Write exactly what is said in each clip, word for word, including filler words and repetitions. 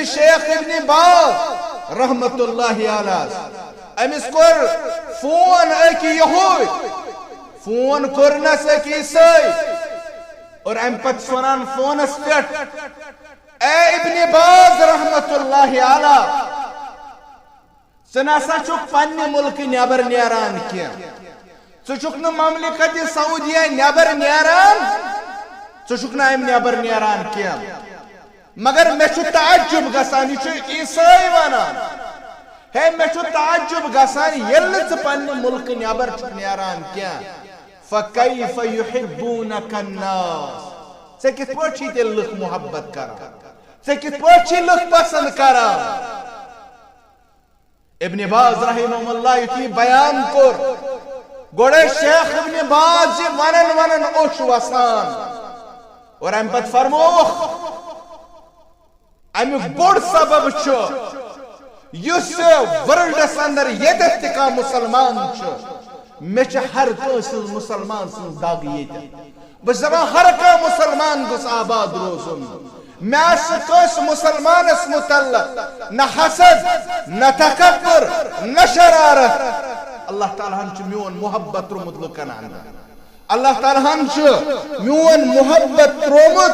شیخ ابن باز رحمت اللہ علیہ، أمِس کوٚر فون أکۍ یہودۍ، فون کوٚرنس أکۍ عیسٲے، اور اَمہِ پتہٕ چھُ وَنان فونس پٮ۪ٹھ، "اے ابن باز رحمت اللہ علیہ، ژٕ نسا چھُکھ پننہِ مُلکہٕ نٮ۪بر نیران کینٛہہ، ژٕ چھُکھ نہٕ مملکت سعودیہ نٮ۪بر نیران، ژٕ چھُکھ نہٕ اَمہِ نٮ۪بر نیران کینٛہہ۔ مگر مےٚ چھُ تعجب گژھان، یہِ چھُ عیسٲے ونان، ہے، مےٚ چھُ تعجب گژھان، ییٚلہِ نہٕ ژٕ پننہِ مُلکہٕ نٮ۪بر چھُکھ نیران کینٛہہ، فکیف یحبونک الناس، ژےٚ کِتھ پٲٹھۍ چھِی تیٚلہِ لُکھ محبت کران؟ ژےٚ کِتھ پٲٹھۍ چھِی لُکھ پسند کران؟" ابن باز رحمہ اللہ یُتھُے بیان کوٚر، گۄڈے شیخ ابن باز یہِ ونان ونان اوٚش وسان، اور امہِ پتہٕ فرمووُکھ، امیُک بوٚڑ سبب چھُ، یُس ورلڈس اندر ییٚتٮ۪تھ تہِ کانٛہہ مُسلمان چھُ، مےٚ چھِ ہر کٲنٛسہِ ہٕنٛز مُسلمان سٕنٛز دگ ییٚتٮ۪تھ۔ بہٕ چھُس دپان، ہر کانٛہہ مُسلمان گوٚژھ آباد روزُن۔ مےٚ آسہِ نہٕ کٲنٛسہِ مُسلمانس مُتعلق نہ حسد، نہ تکبر، نہ شرارت۔ اللہ تعالیٰ ہن چھُ میون محبت تروومُت لُکن اندر۔ اللہ تعالیٰ ہن چھُ میون محبت تروومُت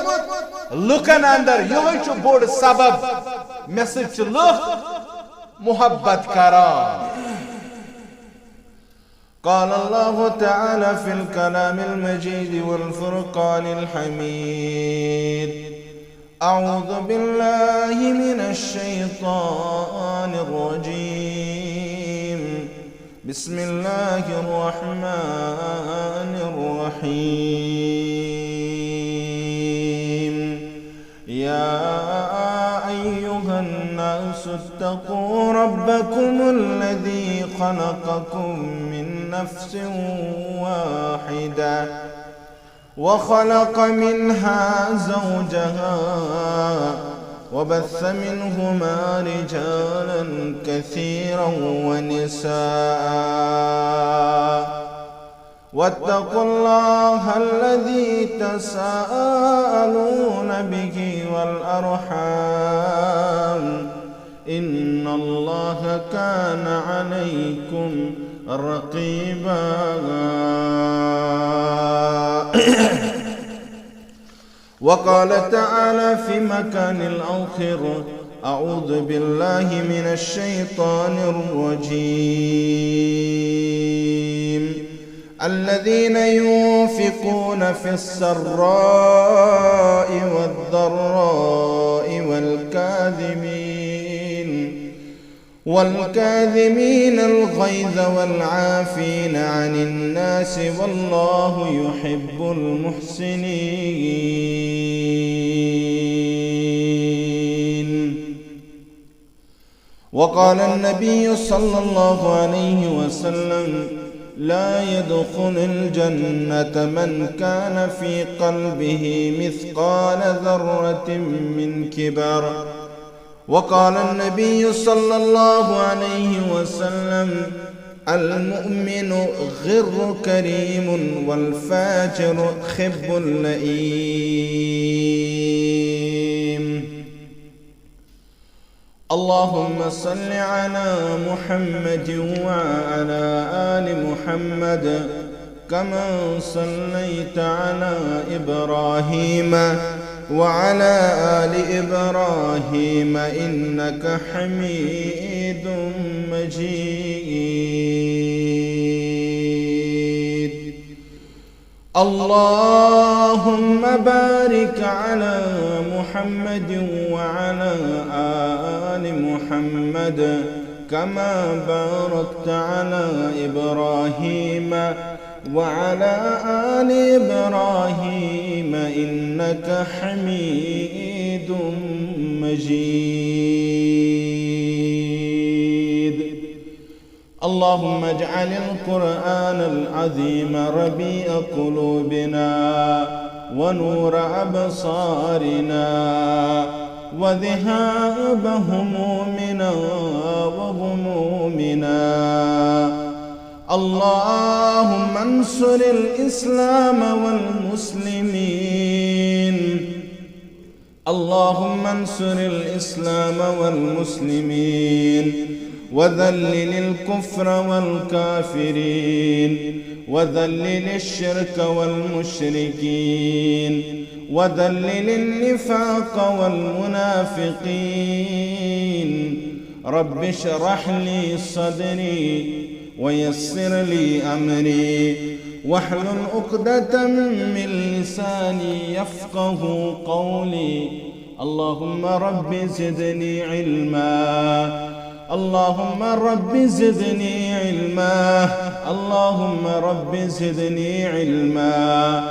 لُکن اندر۔ یِہوٚے چھُ بوٚڑ سبب، مےٚ سۭتۍ چھِ لُکھ محبت کران۔ قال الله تعالى في الكلام المجيد والفرقان الحميد: أعوذ بالله من الشيطان الرجيم. بسم الله الرحمن الرحيم. يا أيها الناس اتقوا ربكم الذي خلقكم من نفس واحدة وخلق منها زوجها وبث منهما رجالا كثيرا ونساء، واتقوا الله الذي تساءلون به والأرحام، إن الله كان عليكم رقيبا. وقال تعالى في مكان آخر: أعوذ بالله من الشيطان الرجيم. الذين ينفقون في السراء والضراء والكاظمين والكاظمين الغيظ والعافين عن الناس والله يحب المحسنين. وقال النبي صلى الله عليه وسلم: لا يدخل الجنة من كان في قلبه مثقال ذرة من كبر. وقال النبي صلى الله عليه وسلم: المؤمن غر كريم والفاجر خب لئيم. اللهم صل على محمد وعلى آل محمد كما صليت على إبراهيم وعلى آل إبراهيم إنك حميد مجيد. اللهم بارك على محمد وعلى آل محمد كما باركت على إبراهيم وعلى آل إبراهيم إنك حميد مجيد. اللهم اجعل القرآن العظيم ربيع قلوبنا ونور أبصارنا وذهاب همومنا وغمومنا. اللهم انصر الإسلام والمسلمين. اللهم انصر الإسلام والمسلمين، وذلل الكفر والكافرين، وذلل الشرك والمشركين، وذلل النفاق والمنافقين. رب اشرح لي صدري ويسر لي أمري واحلل عقدة من لساني يفقه قولي. اللهم رب زدني علما. اللهم رب زدني علما. اللهم رب زدني علما.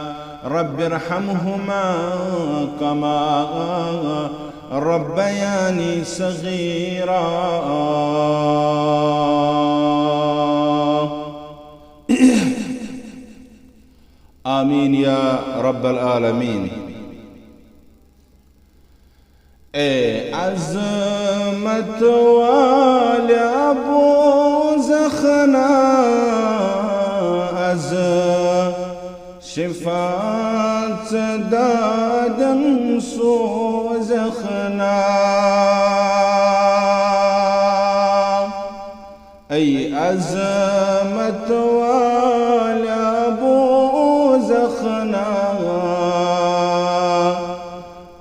رب ارحمهما كما ربياني صغيرا. آمين يا رب العالمين. اے عظمت والیا بوزخنا از شفاعت دادن سوزخنا. اے عظمت والیا بوزخنا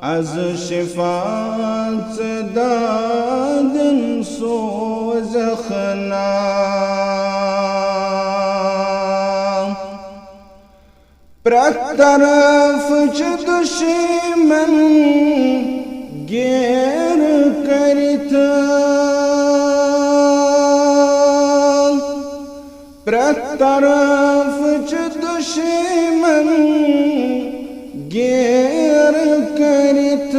از شفاعت دادن سوزخنا. پرٛٮ۪تھ طرف چھِ دُشمن گیر کٔرِتھ۔ پرٛٮ۪تھ طرف چھِ دُشمن گیر کٔرِتھ۔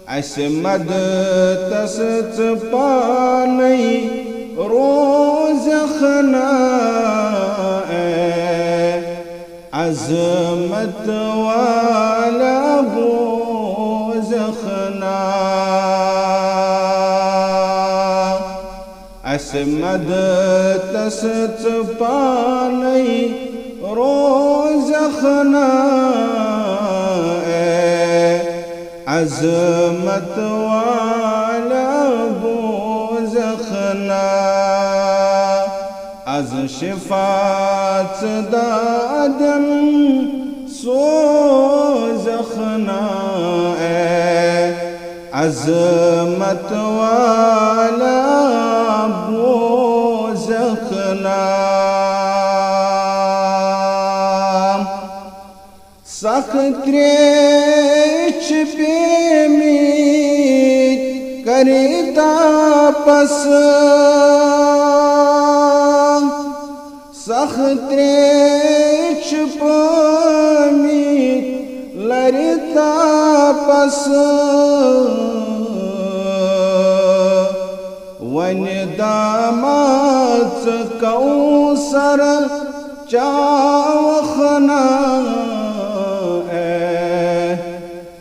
اسہِ مدتس ژٕ پانے روزخنا، اے عظمت والا بوزخنا۔ اسہِ مدتس ژٕ پانے روزخنا، اے عظمت والا بوزخنا۔ از شفاعت دادن سوزخنا، اے عظمت والا بوزخنا۔ سخت تریش چھِ پیمٕتۍ کٔرِتھ تاپس۔ سخت تریش چھِ پیمٕتۍ لرِ تاپس۔ وۄنۍ دامہ ژٕ کوثر چاوکھ نا، اے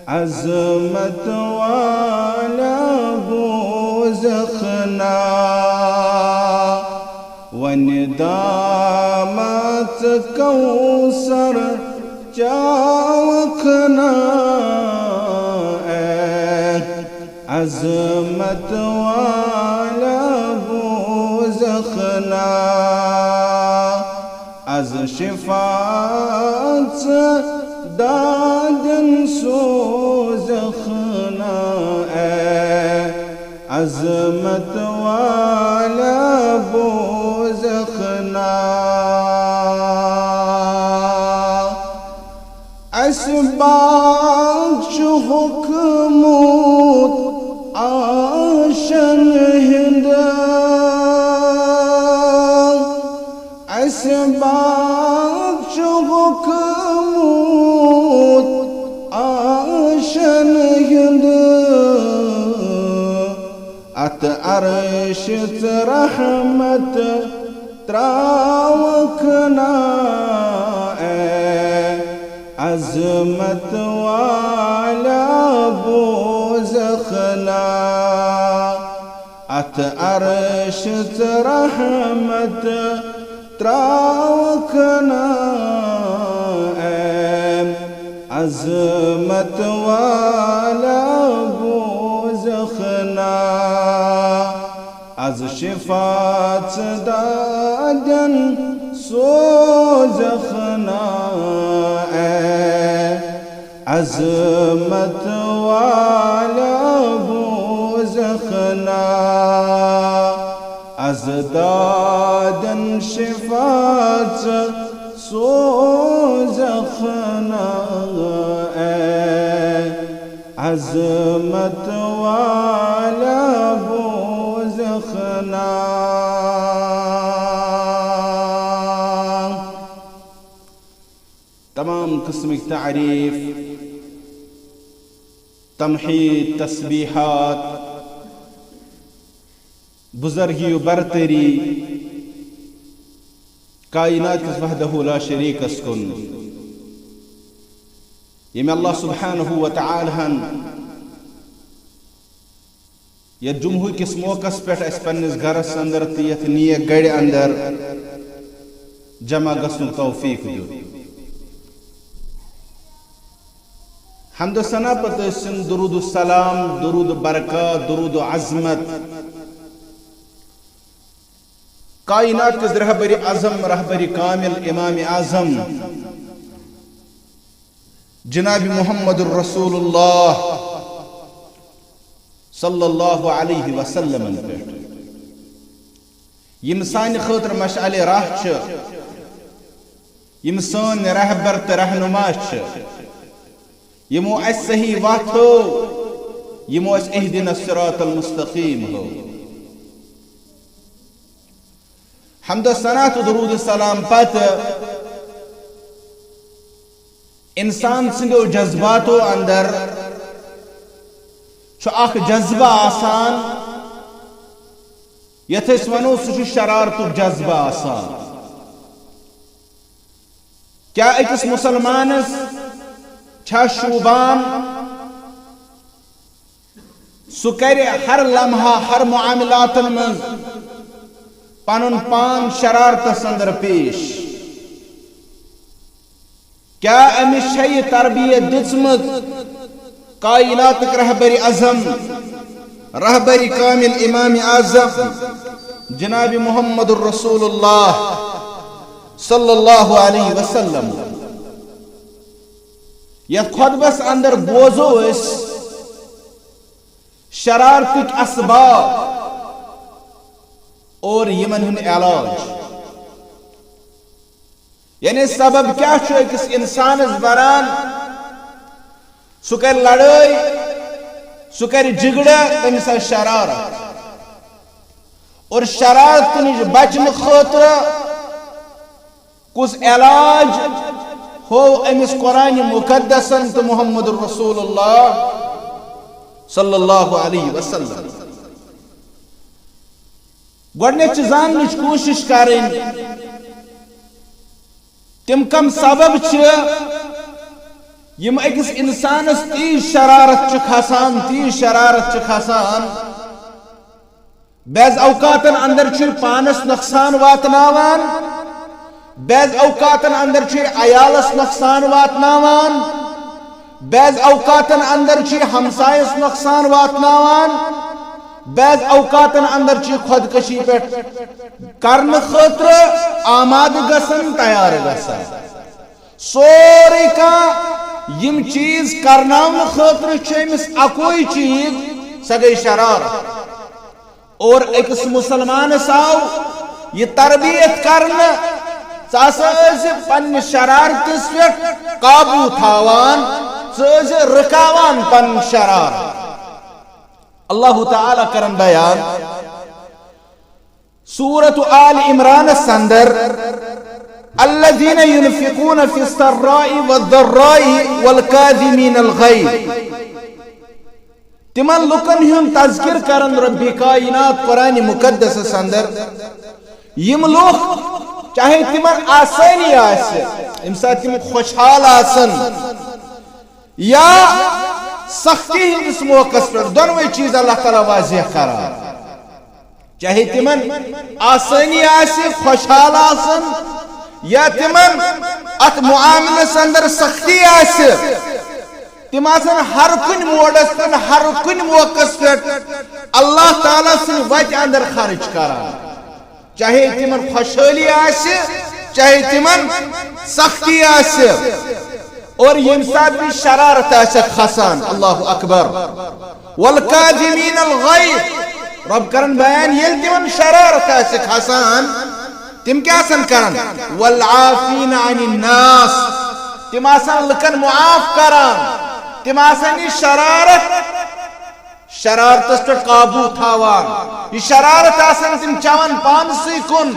عظمت والا بوزخنا۔ وۄنۍ دامہ ژٕ کوثر چاوکھ نا، اے عظمت والا بوزخنا۔ از شفاعت ژٕ دادن سوزخنا، اے عظمت والا بوزخنا۔ اسہِ باغ چھُ ہوٚکھمُت آشن ہُنٛد۔ اسہِ باغ چھُ ہوٚکھمُت آشن ہُنٛد۔ اتھ عرش ژٕ رحمت تراوکھ نا، اے عظمت والا بوزخنا۔ اتھ عرش ژٕ رحمت تراوکھ نا، اے عظمت والا بوزخنا، از شفاعت دادن سوزخنا، اے عظمت والا بوزخنا، از دادن شفاعت سوزخنا، اے عظمت والا بوزخنا۔ تمام قسمٕکۍ تعریٖف، تمہید، تسبیحات، بزرگی و برتری کائنات کِس وحدہ لا شریکس کُن، ییٚمۍ اللہ سبحانہ و تعالیٰ ہن یتھ جمعہ کِس موقعس پٮ۪ٹھ اسہِ پننِس گرس اندر تہٕ یتھ نیک گرِ اندر جمع گژھنُک توفیق دیُت۔ حمد و ثنا پتہٕ ٲسِن درود و سلام، درود و برکات، درود و عظمت کائنات کِس رہبر اعظم، رہبر کامل، امام اعظم جناب محمد الرسول اللہ صلی اللہ علیہ وسلمن پٮ۪ٹھ، یِم سانہِ خٲطرٕ مشعل راہ چھِ، یِم سٲنۍ رہبر تہٕ رہنما چھِ، یِمو اَسہِ صحیح وَتھ ہٲو، یِمو اَسہِ اہدنا الصراط المستقیم ہٲو۔ حمد و ثنا تہٕ درود سلام پتہٕ انسان سٕنٛدیو جذباتو اندر چھُ اکھ جذبہٕ آسان، یتھ أسۍ ونو سُہ چھُ شرارتُک جذبہٕ آسان۔ کیا أکِس مسلمانس چھا شوٗبان سُہ کرِ ہر لمحہ، ہر معاملاتن منٛز پنُن پان شرارتس اندر پیش؟ کیا أمِس چھےٚ یہِ تربیت دِژمٕژ کائناتٕکۍ رہبر اعظم، رہبر کامل، امام اعظم جناب محمد الرسول اللہ صلی اللہ علیہ وسلم؟ یتھ خطبس اندر بوزو أسۍ شرارتٕکۍ اسباب اور یِمن ہُنٛد علاج۔ یعنی سبب کیا چھُ أکِس انسانس بران؟ سُہ کرِ لڑٲے، سُہ کرِ جھگڑٕ، تٔمِس آسہِ شرارت۔ اور شرارت نِش بچنہٕ خٲطرٕ کُس علاج ہوو أمِس قرآن مقدسن تہٕ محمد رسول اللہ صلی اللہ علیہ وسلم؟ گۄڈٕنیتھ چھِ زاننٕچ کوٗشِش کرٕنۍ، تِم کم سبب چھِ یِم أکِس انسانس تیٖژ شرارت چھِ کھسان، تیٖژ شرارت چھِ کھسان، بعض اوقاتن اندر چھُ پانس نۄقصان واتناوان، بعض اوقاتن اندر چھُ عیالس نۄقصان واتناوان، بعض اوقاتن اندر چھُ ہمسایس نۄقصان واتناوان، بعض اوقاتن اندر چھُ خودکشی پٮ۪ٹھ کرنہٕ خٲطرٕ آمادٕ گژھان، تیار گژھان۔ سورُے کانٛہہ یِم چیٖز کرناونہٕ خٲطرٕ چھُ أمِس اکُے چیٖز، سۄ گٔے شرارت۔ اور أکِس مُسلمانس آو یہِ تربیت کرنہٕ، ژٕ ہسا ٲسۍ پننہِ شرارتس پٮ۪ٹھ قابو تھاوان، ژٕ ٲسۍ رُکاوان پنٕنۍ شرارت۔ اللہ تعالیٰ کرن بیان سورت آل عمرانس اندر، الذين ينفقون في السراء والضراء والكاظمين الغيظ۔ تِمن لُکن ہُنٛد تذکر کرن رب کائنات قرآن مقدسس اندر، یِم لُکھ، چاہے تِمن آسٲنی آسہِ، ییٚمہِ ساتہٕ تِم خۄشحال آسن، یا سختی ہٕنٛدِس موقعس پٮ۪ٹھ، دۄنوَے چیٖز اللہ تعالیٰ واضح کران۔ چاہے تِمن آسٲنی آسہِ، خۄشحال آسن، یا تِمن اتھ معاملس اندر سختی آسہِ، تِم آسن ہر کُنہِ موڈس پٮ۪ٹھ، ہر کُنہِ موقعس پٮ۪ٹھ اللہ تعالیٰ سٕنٛدِ وتہِ اندر خرٕچ کران، چاہے تِمن خۄشحٲلی آسہِ، چاہے تِمن سختی آسہِ، اور ییٚمہِ ساتہٕ تہِ شرارت آسٮ۪کھ کھسان، اللہ اکبر، والکاظمین الغیظ، رب کرن بیان، ییٚلہِ تِمن شرارت آسہِ کھسان، تِم کیٛاہ آسن کران؟ والعافین عن الناس، تِم آسن لُکن معاف کران، تِم آسن یہِ شرارت، شرارتس پٮ۪ٹھ قابو تھاوان، یہِ شرارت آسن تِم چٮ۪وان پانسٕے کُن،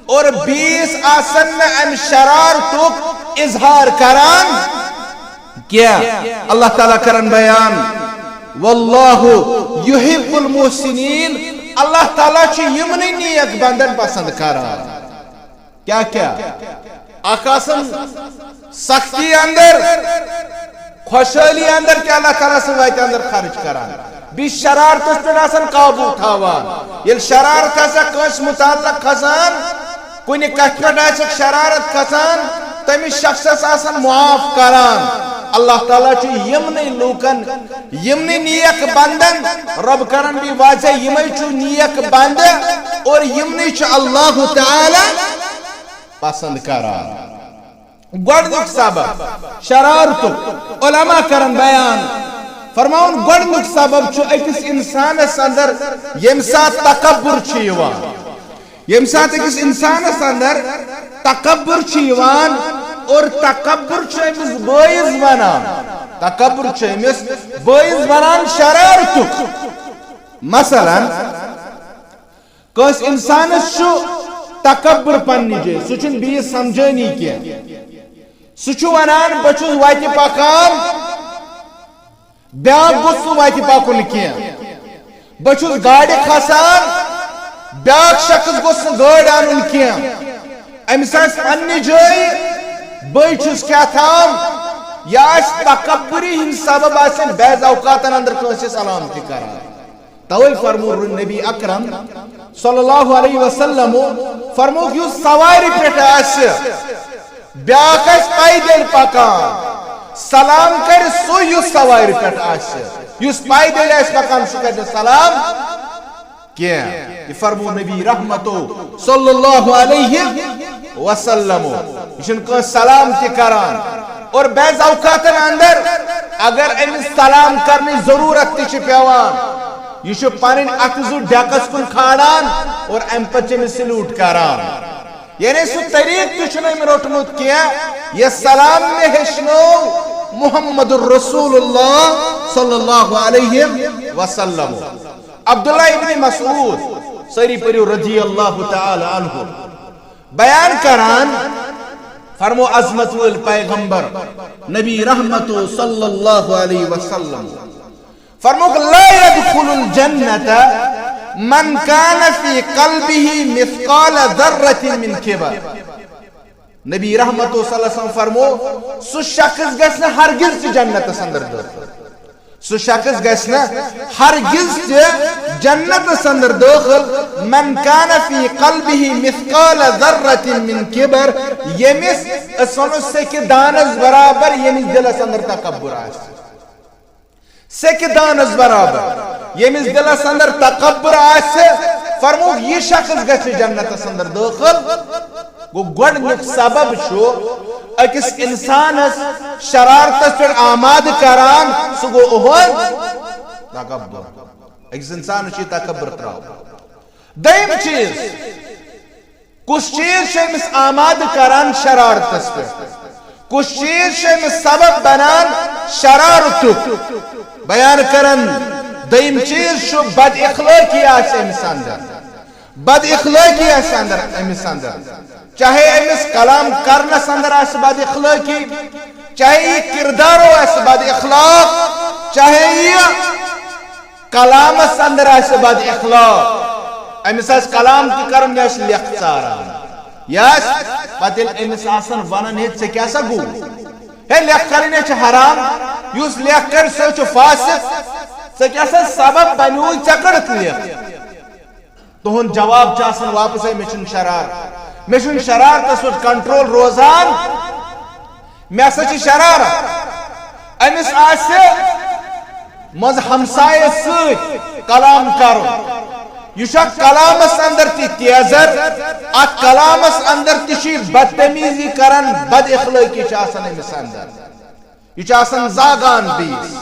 اور بیٚیِس آسن نہٕ امہِ شرارتُک اظہار کران کینٛہہ۔ اللہ تعالیٰ کرن بیان، واللہ یحب المحسنین، اللہ تعالیٰ چھُ یِمنٕے نیک بندن پسند کران۔ کیا کیا؟ اکھ آسن سختی اندر، خوشحالی اندر تہِ اللہ تعالیٰ سٕنٛدِ وتہِ اندر خرچ کران، بیٚیہِ شرارتس پٮ۪ٹھ آسان قابو تھاوان۔ ییٚلہِ شرارت آسہِ کٲنٛسہِ متعلق کھسان، کُنہِ کتھِ پٮ۪ٹھ آسٮ۪کھ شرارت کھسان، تٔمِس شخصس آسان معاف کران۔ اللہ تعالیٰ چھُ یِمنٕے لوٗکن، یِمنٕے نیک بندن، رب کرن بیٚیہِ واضح، یِمے چھُ نیک بندٕ اور یِمنٕے چھُ اللہ تعالیٰ پسند کران۔ گۄڈنیُک سبب شرارتُک، علماء کرن بیان، فرماوُن گۄڈنیُک سبب چھُ أکِس انسانس اندر ییٚمہِ ساتہٕ تکبر چھُ یِوان، ییٚمہِ ساتہٕ أکِس انسانس اندر تکبر چھُ یِوان اور تکبر چھُ أمِس بٲعث بنان، تکبر چھُ أمِس بٲعث بنان شرارتُک۔ مثلاً، کٲنٛسہِ انسانس چھُ تکبر پننہِ جایہِ، سُہ چھُنہٕ بیٚیِس سمجھٲنی کینٛہہ۔ سُہ چھُ ونان، "بہٕ چھُس وتہِ پکان، بیٛاکھ گوٚژھ نہٕ وتہِ پکُن کینٛہہ۔ بہٕ چھُس گاڑِ کھسان، بیٛاکھ شخص گوٚژھ نہٕ گٲڑۍ انُن کینٛہہ۔" أمِس آسہِ پننہِ جایہِ، بہٕ چھُس کیٛاہ تام، یہِ آسہِ تکبری ہٕنٛدِ سبب آسہِ بعض اوقاتن اندر کٲنٛسہِ سلام تہِ کران۔ توے فرموو نبی اکرم صلی اللہ علیہ وسلم، فرمووُکھ، یُس سوارِ پٮ۪ٹھ آسہِ، بیاکھ آسہِ پیدل پکان، سلام کرِ سُہ یُس سوارِ پٮ۪ٹھ آسہِ، یُس پیدل آسہِ پکان سُہ کرِ نہٕ سلام کینٛہہ۔ یہِ فرموو نبی رحمتو صلی اللہ علیہ وسلم۔ یہِ چھُنہٕ کٲنٛسہِ سلام تہِ کران۔ اور بعض اوقاتن اندر اگر أمِس سلام کرنٕچ ضروٗرت تہِ چھِ پٮ۪وان، یہِ چھُ پنٕنۍ اتھٕ زٕ ڈیکس کُن کھالان اور امہِ پتہٕ چھِ أمِس سلیوٹ کران۔ یعنی سُہ طریٖقہٕ تہِ چھُنہٕ أمۍ روٚٹمُت کینٛہہ، یہِ سلام مےٚ ہیٚچھنوو محمد رسول اللہ صلی اللہ علیہ وسلم۔ عبداللہ ابن مسعود، سٲری پٔرِو رضی اللہ تعالی عنہ، بیان کران، فرمو عظمت وٲلۍ پیغمبر نبی رحمتو صلی اللہ علیہ وسلم، فرمووُکھ، "لا يدخل الجنة من كان في قلبه مثقال ذرة من كبر۔" نبی رحمتو صلی اللہ علیہ وسلم فرمو، سُہ شخص گژھِ نہٕ ہرگز تہِ جنتس اندر دٲخل۔ سُہ شخص گژھِ نہٕ ہرگز تہِ جنتس اندر دٲخل، من كان في قلبه مثقال ذرة من كبر، ییٚمِس أسۍ ونو سیٚکہِ دانس برابر، ییٚمِس دلس اندر تکبر آسہِ۔ سیٚکہِ دانس برابر، ییٚمِس دلس اندر تکبر آسہِ، فرمووُکھ، یہِ شخص گژھِ جنتس اندر دٲخل۔ گوٚو، گۄڈنیُک سبب چھُ أکِس انسانس شرارتس پٮ۪ٹھ آمادٕ کران، سُہ گوٚو اُہُنٛد تکبر۔ أکِس انسانس چھُ یہِ تکبر تراوان۔ دوٚیِم چیٖز، کُس چیٖز چھُ أمِس آمادٕ کران شرارتس پٮ۪ٹھ؟ کُس چیٖز چھُ أمِس سبب بنان شرارتُک؟ بیان کران، دوٚیِم چیٖز چھُ بد اخلٲقی آسہِ أمِس اندر۔ بد اخلٲقی آسہِ اندر، أمِس اندر۔ چاہے أمِس کلام کرنس اندر آسہِ بد اخلٲقی، چاہے یہِ کردارو آسہِ بد اخلاق، چاہے یہِ کلامس اندر آسہِ بد اخلاق، أمِس آسہِ کلام تہِ کرُن، یہِ آسہِ لیکھٕ ژاران، یہِ آسہِ، پتہٕ ییٚلہِ أمِس آسن ونان، "ہے، ژےٚ کیٛاہ سا گوٚو؟ ہے، لیکھٕ کرٕنۍ ہے چھِ حرام، یُس لیکھٕ کرِ سُہ چھُ فاسق، ژےٚ کیٛاہ سا سبب بنیووُے، ژےٚ کٔرٕتھ لیکھٕ؟" تُہُنٛد جواب چھُ آسان واپس، "ہے، مےٚ چھُنہٕ شرارت، مےٚ چھُنہٕ شرارتس پٮ۪ٹھ کنٹرول روزان، مےٚ ہسا چھِ شرارت۔" أمِس آسہِ منٛز ہمسایس سۭتۍ کلام کرُن۔ یہِ چھُ اَتھ کلامس اندر تہِ تیزر، اَتھ کلامس اندر تہِ چھُ یہِ بدتمیزی کران، بد اخلٲقی چھِ آسان أمِس اندر۔ یہِ چھُ آسان زاگان بیٚیِس۔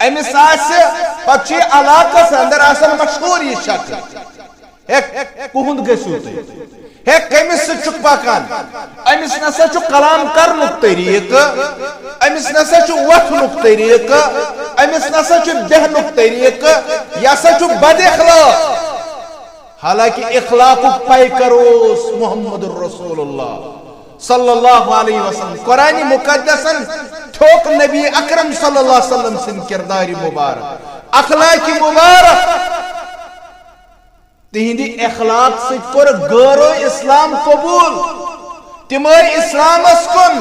أمِس آسہِ، پتہٕ چھُ یہِ علاقس اندر آسان مشہوٗر یہِ شخص۔ ہے، کُہُنٛد گٔژھِو تُہۍ؟ ہے، کٔمِس سۭتۍ چھُکھ پکان؟ أمِس نسا چھُ کلام کرنُک طریٖقہٕ، أمِس نسا چھُ وۄتھنُک طریٖقہٕ، أمِس نسا چھُ بیہنُک طریٖقہٕ، یہِ ہسا چھُ بد اخلاق۔ حالانکہ اخلاقُک پیکر اوس محمد رسول اللہ صلی اللہ علیہ وسلم۔ قرآن مقدسن تھوٚک نبی اکرم صلی اللہ علیہ وسلم سٕنٛدۍ کردار مبارک، اخلاق مبارک۔ تہنٛدِ اخلاق سۭتۍ کوٚر غٲرو اسلام قبول۔ تِم آے اسلامس کُن۔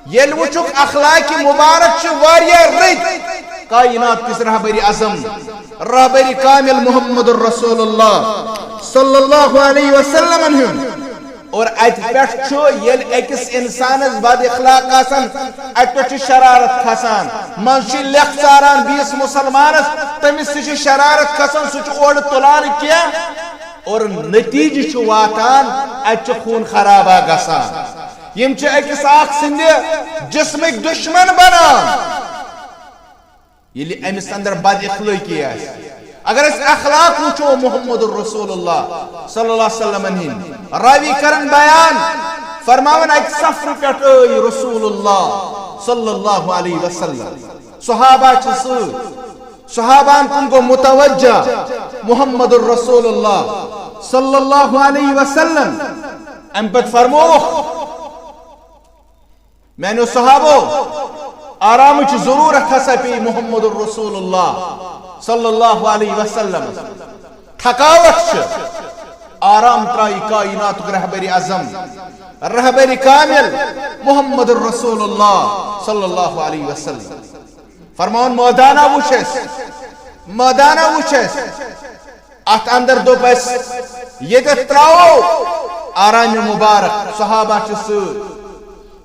ییٚلہِ وٕچھُکھ اخلاق مبارک چھِ واریاہ رٕتۍ۔ کائنات کِس رہبر اعظم، رہبر کامل محمد رسول اللہ صلی اللہ علیہ وسلمن ہُنٛد۔ اور اتہِ پٮ۪ٹھ چھُ، ییٚلہِ أکِس انسانس بد اخلاق آسان، اتہِ پٮ۪ٹھ چھِ شرارت کھسان۔ منٛز چھِ لیکھ ژاران بیٚیِس مسلمانس، تٔمِس تہِ چھِ شرارت کھسان، سُہ چھُ اورٕ تُلان کینٛہہ۔ اور نتیجہٕ چھُ واتان، اتہِ چھُ خوٗن خرابہ گژھان۔ یِم چھِ أکِس اکھ سٕنٛدِ جسمٕکۍ دشمن بنان۔ ییٚلہِ أمِس اندر بد اخلٲقی آسہِ۔ اگر أسۍ اخلاق وٕچھو محمد رسول اللہ صلی اللہ علیہ وسلم ہٕنٛدۍ، راوی کرن بیان، فرماوان اکہِ سفرٕ پٮ۪ٹھ ٲے رسول اللہ صلی اللہ علیہ وسلم۔ صحابہ چھِ سۭتۍ۔ صحابہن کُن گوٚو متوجہ محمد رسول اللہ صلی اللہ علیہ وسلم۔ امہِ پتہٕ فرمووُکھ، میانیو صحابو، آرامٕچ ضرورت ہسا پیٚیہِ محمد رسول اللہ صلی اللہ علیہ وسلم۔ تھکاوٹ چھِ، آرام ترٛایہِ کائناتُک رہبر اعظم، رہبر کامل محمد رسول اللہ صلی اللہ علیہ وسلم۔ فرماوان، مٲدانہ وٕچھ اَسہِ، مٲدانہ وٕچھ اَسہِ۔ اتھ اندر دوٚپ اَسہِ، ییٚتٮ۪تھ ترٛاوو آرام مبارک، صحابہ چھِ سۭتۍ۔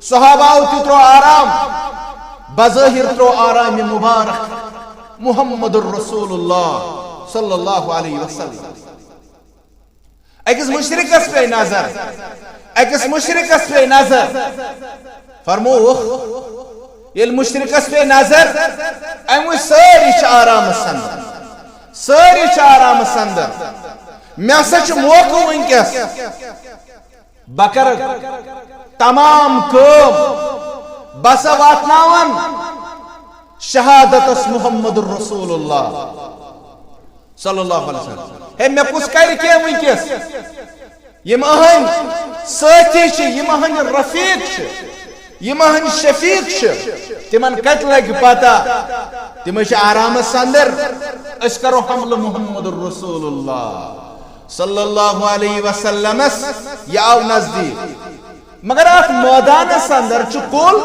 صحاباہو تہِ ترٛوو آرام، بظٲہر ترٛوو آرام مبارک محمد رسول اللہ صلی اللہ علیہ وسلم۔ أکِس مشرکس پے نظر، أکِس مشرکس پے نظر۔ فرمووُکھ، ییٚلہِ مشرکس پے نظر، أمۍ وٕچھ سٲری چھِ آرامس اندر، سٲری چھِ آرامس اندر۔ مےٚ ہسا چھُ موقعہٕ وٕنکیٚس، بہٕ کرٕ تمام کٲم، بہٕ ہسا واتناون شہادتس محمد رسول اللہ صلی اللہ علیہ وسلم۔ ہے، مےٚ کُس کرِ کینٛہہ وٕنکیٚس؟ یِم أہٕنٛدۍ سٲتھی چھِ، یِم أہٕنٛدۍ رفیق چھِ، یِم أہٕنٛدۍ شفیق چھِ، تِمن کتہِ لگہِ پتہ؟ تِم چھِ آرامس اندر۔ أسۍ کرو حملہٕ محمد رسول اللہ صلی اللہ علیہ وسلمس، یہِ آو نزدیٖک۔ مگر اتھ مٲدانس اندر چھُ کُل،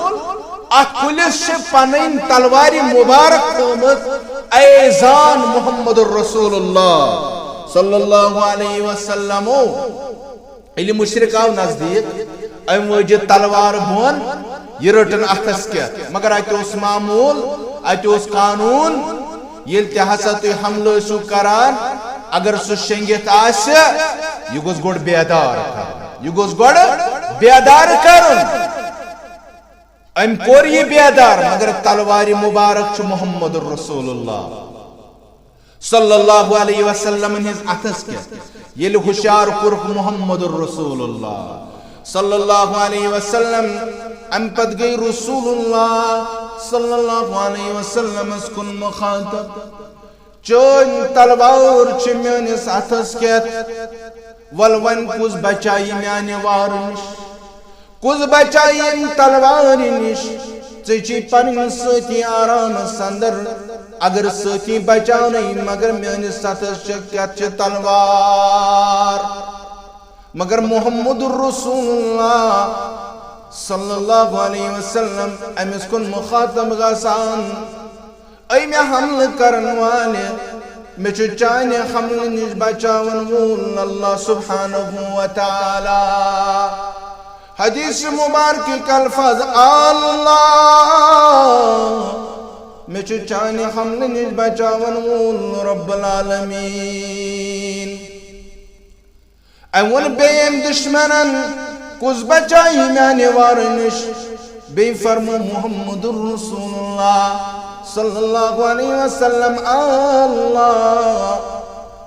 اتھ کُلِس چھِ پنٕنۍ تلوارِ مبارک تھٲومٕژ، اے زان محمد رسول اللہ صلی اللہ علیہ وسلمو۔ ییٚلہِ مشرک آو نزدیٖک، أمۍ وٲج یہِ تلوار بۄن، یہِ رٔٹٕن اتھس کٮ۪تھ۔ مگر اتہِ اوس معموٗل، اتہِ اوس قانوٗن، ییٚلہِ تہِ ہسا تُہۍ حملہٕ ٲسِو کران، اگر سُہ شٔنگِتھ آسہِ، یہِ گوٚژھ گۄڈٕ بیدار کرُن۔ یہِ گوٚژھ گۄڈٕ بیدار کرُن۔ أمۍ کوٚر یہِ بیدار، مگر تلوارِ مبارک چھُ محمد رسول اللہ صلی اللہ علیہ وسلم ہٕنٛدِس اتھس کٮ۪تھ۔ ییٚلہِ ہُشار کوٚرُکھ محمد رسول اللہ صلی اللہ علیہ وسلم، امہِ پتہٕ گٔے رسول اللہ صلی اللہ علیہ وسلمس کُن مخاطب۔ چٲنۍ تلوار چھِ میٲنِس اتھس کٮ۪تھ، ول وۄنۍ کُس بچایہِ میانہِ وارٕ نِش؟ کُس بچایہِ ییٚمہِ تلوارِ نِش؟ ژےٚ چھُے پنٕنۍ سٲتھی آرامس اندر، اگر سٲتھی بچاونَے، مگر میٲنِس اتھس چھِ کتھ چھِ تلوار۔ مگر محمد رسول اللہ صلی اللہ علیہ وسلم أمِس کُن مخاطب گژھان، اے مےٚ حملہٕ کرن والہِ، مےٚ چھُ چانہِ حملہٕ نِش بچاون وول اللہ سبحانہ و تعالیٰ۔ حدیث مبارکٕکۍ الفاظ، اللہ، مےٚ چھُ چانہِ حملہٕ نِش بچاون وول رب العالمین۔ أمۍ ووٚن بیٚیہِ أمۍ دُشمنن، کُس بچایہِ میانہِ وارٕ نِش؟ بیٚیہِ فرموو محمد رسول اللہ صلی اللہ علیہ وسلم، اللہ،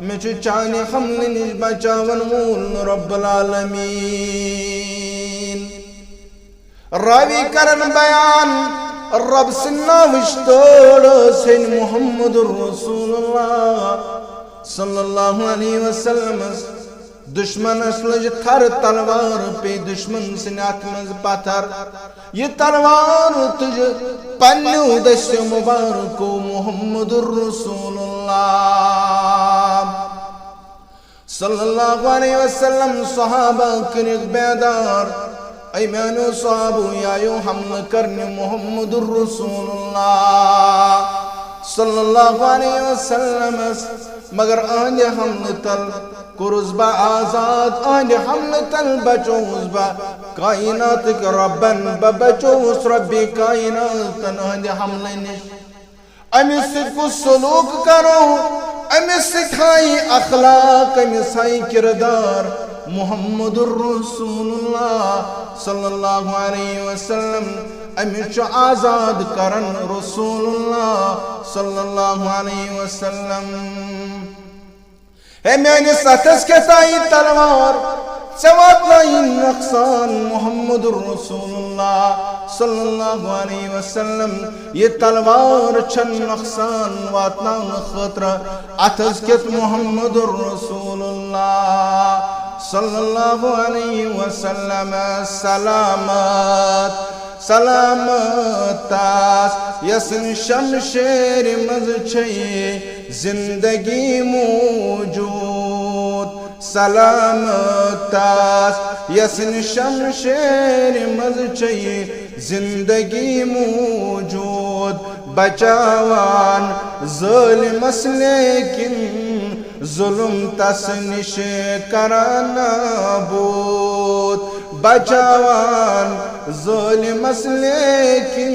مےٚ چھُ چانہِ حملہٕ نِش بچاون وول رب العالمین۔ راوی کرن بیان، رب سٕنٛدِ ناوٕچ تٲڑ ٲس ہیٚنۍ محمد رسول اللہ صلی اللہ علیہ وسلمس۔ دُشمنس لٔج تھر تلوار، پیٚیہِ دُشمن سٕنٛدِ اتھٕ منٛز پتھر۔ یہِ تلوار تُج پننیو دستیو مبارکو محمد رسول اللہ صلی اللہ علیہ وسلم۔ صحابہ کٔرِکھ بیدار، اے میانیو صحابو، یہِ آیو حملہٕ کرنہِ محمد رسول اللہ صلی اللہ علیہ وسلمس، مگر أہنٛدِ حملہٕ تل کوٚرُس بہٕ آزاد، أہنٛدِ حملہٕ تل بچووُس بہٕ کائناتٕکۍ ربن، بہٕ بچووُس ربِ کائناتن أہنٛدِ حملہٕ نِش۔ أمِس سۭتۍ کُس سلوک کرو، أمِس سۭتۍ ہاوِ اخلاق، أمِس ہاوِ کردار محمد رسول اللہ صلی اللہ علیہ وسلم۔ أمِس چھُ آزاد کران رسول اللہ صلی اللہ علیہ وسلم۔ ہے میٲنِس اَتھس کیٛاہ تام تلوار، ژےٚ واتنایہِ نۄقصان محمد رسول اللہ صلی اللہ علیہ وسلم۔ یہِ تلوار چھن نۄقصان واتناونہٕ خٲطرٕ اَتھس کیُتھ محمد رسول اللہ صلی اللہ علیہ وسلم۔ سلامت سلامت تس یس شمشیر منٛز چھے زندگی موجود۔ سلامت تس یس شمشیر منٛز چھے زندگی موجود۔ بچاوان ظٲلمس لیکن ظلم تس نِش کران نابود۔ بچاوان ظٲلمس لیکن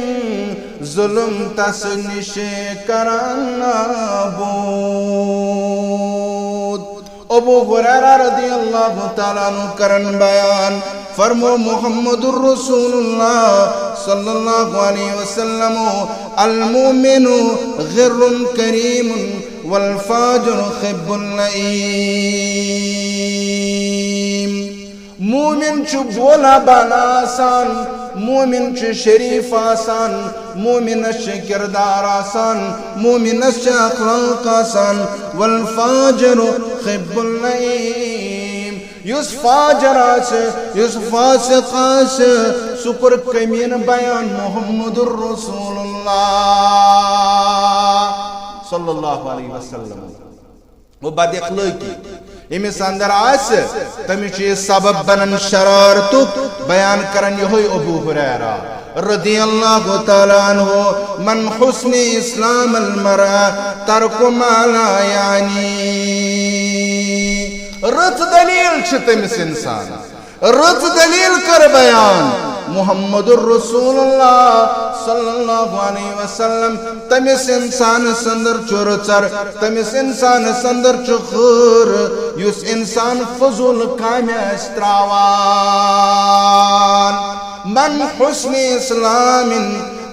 ظلم تس نِش کران نابود۔ ابو ہریرہ رضی اللہ تعالیٰ عنہ کرن بیان، فرمو محمد رسول اللہ صلی اللہ علیہ وسلم، المؤمن غر کریم والفاجر خب اللئیم۔ مومن چھُ بولا بالا آسان، مومن چھُ شریف آسان، مومنس چھُ کردار آسان، مومنس چھُ اخلاق آسان۔ والفاجر خب اللئیم، یُس فاجر آسہِ، یُس فاسق آسہِ، سُہ کوٚر کمینہٕ بیان محمد رسول اللہ صلی اللہ علیہ وسلم۔ گوٚو بد اخلٲقی ییٚمِس اندر آسہِ، تٔمِس چھُ یہِ سبب بنان شرارتُک۔ بیان کران یِہوٚے ابو ہریرہ رضی اللہ تعالیٰ عنہ، من حسن اسلام المرء ترک ما لا یعنی۔ رٕژ دلیل چھِ تٔمِس انسانس۔ رٕژ دلیل کٔر بیان محمد رسول اللہ صلی اللہ علیہ وسلم۔ تٔمِس انسانس اندر چھُ رٕژر، تٔمِس انسانس اندر چھُ خٲر، یُس انسان فضول کامہِ آسہِ تراوان۔ من حسن اسلام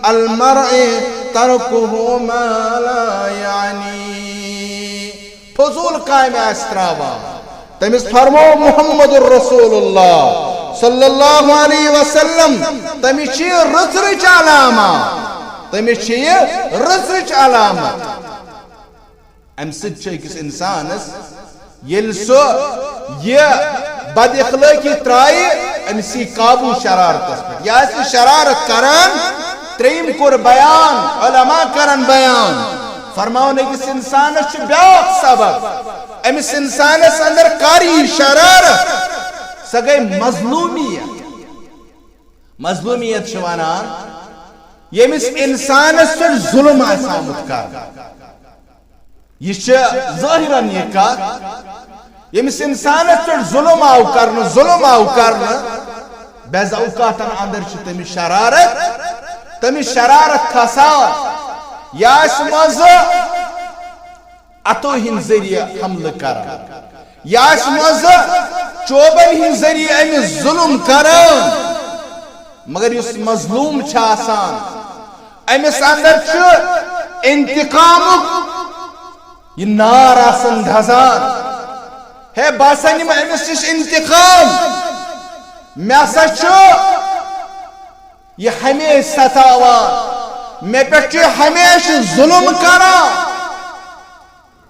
المرء ترکہ ما لا یعنی۔ فضول کامہِ آسہِ تراوان۔ تٔمِس فرموو محمد رسول اللہ صلی اللہ علیہ وسلم، تٔمِس چھِ یہِ رٕژرٕچ علامہ، تٔمِس چھِ یہِ رٕژرٕچ علامت۔ اَمہِ سۭتۍ چھُ أکِس اِنسانَس، ییٚلہِ سُہ یہِ بد اخلٲقی ترٛایہِ، أمِس یی قابوٗ شرارتَس پٮ۪ٹھ۔ یہِ آسہِ نہٕ شرارت کران۔ ترٛیٚیِم کوٚر بیان، علماء کرن بیان، فرماوان أکِس اِنسانَس چھُ بیٛاکھ سبب، أمِس اِنسانَس اندر کر یی شرارت، سۄ گٔے مظلوٗمیت۔ مظلوٗمیت چھِ وَنان ییٚمِس اِنسانَس پٮ۪ٹھ ظُلُم آسہِ آمُت کرنہٕ۔ یہِ چھِ ظٲہِرَن یہِ کَتھ، ییٚمِس اِنسانَس پٮ۪ٹھ ظُلُم آو کرنہٕ، ظُلُم آو کرنہٕ، بعض اوقاتن اندر چھِ تٔمِس شرارت، تٔمِس شرارت کھسان۔ یہِ آسہِ منٛزٕ اتو ہٕنٛدۍ ذٔریعہٕ حملہٕ کران، یہِ آسہِ منٛزٕ چوبن ہٕنٛدۍ ذٔریعہٕ أمِس ظلم کران۔ مگر یُس مظلوم چھُ آسان، أمِس اندر چھُ انتقامُک یہِ نار آسان دھزان۔ ہے، بہٕ ہسا نِمہٕ أمِس نِش انتقام، مےٚ ہسا چھُ یہِ ہمیشہِ ستاوان، مےٚ پٮ۪ٹھ چھُ یہِ ہمیشہِ ظلم کران۔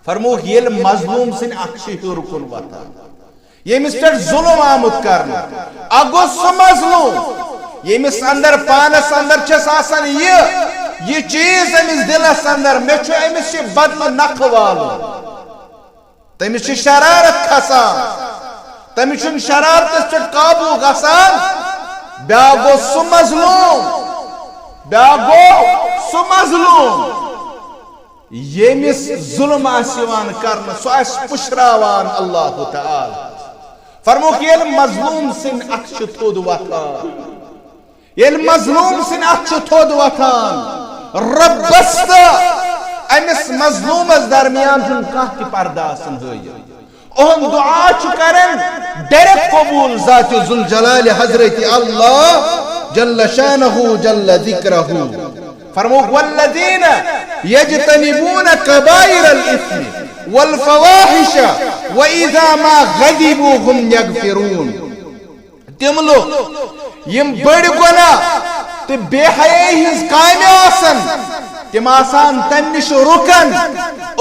فرمووُکھ، ییٚلہِ مظلوم سٕنٛدِ اکھ چھِ ہیوٚر کُن وۄتھان، ییٚمِس پٮ۪ٹھ ظلم آمُت کرنہٕ، اکھ گوٚو سُہ مظلوم ییٚمِس اندر، پانس اندر چھس آسان یہِ، یہِ چیز أمِس دلس اندر، مےٚ چھُ أمِس یہِ بدلہٕ نکھٕ والُن۔ تٔمِس چھِ شرارت کھسان، تٔمِس چھُنہٕ شرارتس پٮ۪ٹھ قابو گژھان۔ بیاکھ گوٚو سُہ مظلوم، بیاکھ گوٚو سُہ مظلوم ییٚمِس ظلم آسہِ یِوان کرنہٕ، سُہ آسہِ پُشراوان اللہ تعالیٰ۔ فرمووُکھ، ییٚلہِ مظلوم سٕنٛدِ اَتھٕ چھُ تھوٚد وۄتھان، ییٚلہِ مظلوم سٕنٛدِ اَتھٕ چھُ تھوٚد وۄتھان، رۄبس تہٕ أمِس مظلومس درمیان چھُنہٕ کانٛہہ تہِ پردٕ آسان ہٲیِتھ۔ اُہُنٛد دُعا چھُ کران ڈائریکٹ قبول ذات ذوالجلال حضرت اللہ جل شانہ جل ذکرہ۔ فرمووُکھ، والذین یجتنبون کبائر الاثم والفواحش واذا ما غضبوا هم یغفرون۔ تِم لوٗکھ یِم بٔڑۍ گۄناہ تہٕ بے حیٲیی ہٕنٛز کامہِ آسن، تِم آسان تَمہِ نِش رُکان،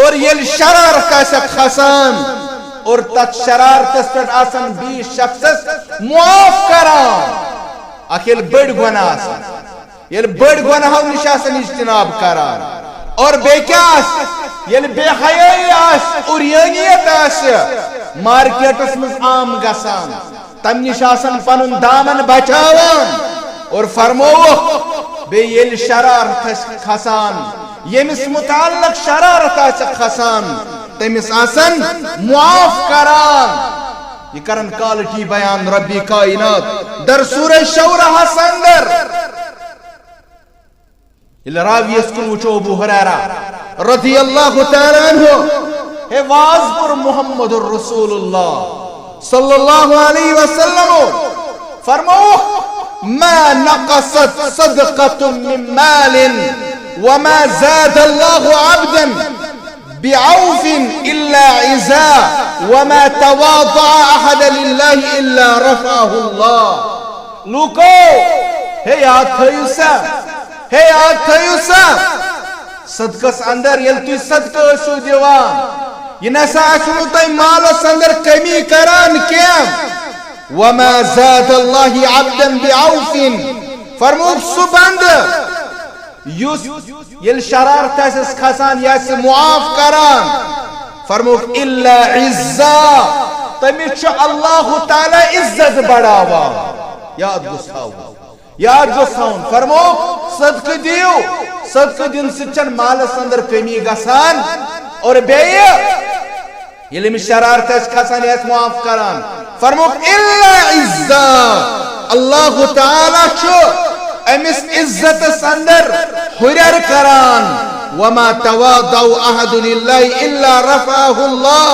اور ییٚلہِ شرارت آسٮ۪کھ کھسان اور تَتھ شرارتس پٮ۪ٹھ آسان بیٚیِس شخصس معاف کران، اکھ ییٚلہِ بٔڑۍ گۄناہ آسن، ییٚلہِ بٔڑۍ گۄناہو نِش آسن اجتناب کران، اور بیٚیہِ کیٛاہ آسہِ؟ ییٚلہِ بے حیٲیی آسہِ، عریانیت آسہِ، مارکیٹس منٛز عام گژھان، تَمہِ نِش آسان پنُن دامن بچاوان۔ اور فرمووُکھ، بیٚیہِ ییٚلہِ شرارت آسہِ کھسان، ییٚمِس متعلق شرارت آسہِ کھسان، تٔمِس آسان معاف کران۔ یہِ کران quality بیان ربِ کائنات در سورہ شورہس اندر۔ ییٚلہِ راویس کُن وٕچھو، ابو ہریرہ رضی اللہ تعالیٰ عنہ، ہے واز کوٚر محمد رسول اللہ صلی اللہ علیہ وسلم، فرمووُکھ، ما نقصت صدقة من مال وما زاد الله عبدا بعوف إلا عزا وما تواضع أحد لله إلا رفعه الله۔ لوٗکو، ہے یاد تھٲیِو سا، ہے یاد تھٲیِو سا، صدقس اندر ییٚلہِ تُہۍ صدقہٕ ٲسِو دِوان، یہِ نسا آسِوٕ نہٕ تۄہہِ مالس اندر کمی کران کینٛہہ۔ وما زاد الله عبدا بعوف، فرمووُکھ، سُہ بندٕ یُس ییٚلہِ شرارت آسٮ۪س کھسان، یہِ آسہِ معاف کران، فرمووُکھ، الا عزا، تٔمِس چھُ اللہ تعالیٰ عزت بڑاوان۔ یاد گوٚژھ تھاوُن، یاد گوٚژھ تھاوُن۔ فرمووُکھ، صدقہٕ دِیِو، صدقہٕ دِنہٕ سۭتۍ چھَنہٕ مالَس اندر کمی گژھان۔ اور بیٚیہِ ییٚلہِ أمِس شرارت آسہِ کھسان، یہِ آسہِ معاف کران۔ فرمووُکھ، الا عزا، اللہ تعالیٰ چھُ أمِس عزتس اندر ہُرٮ۪ر کران۔ وما تواضع احد للہ الا رفعہ اللہ،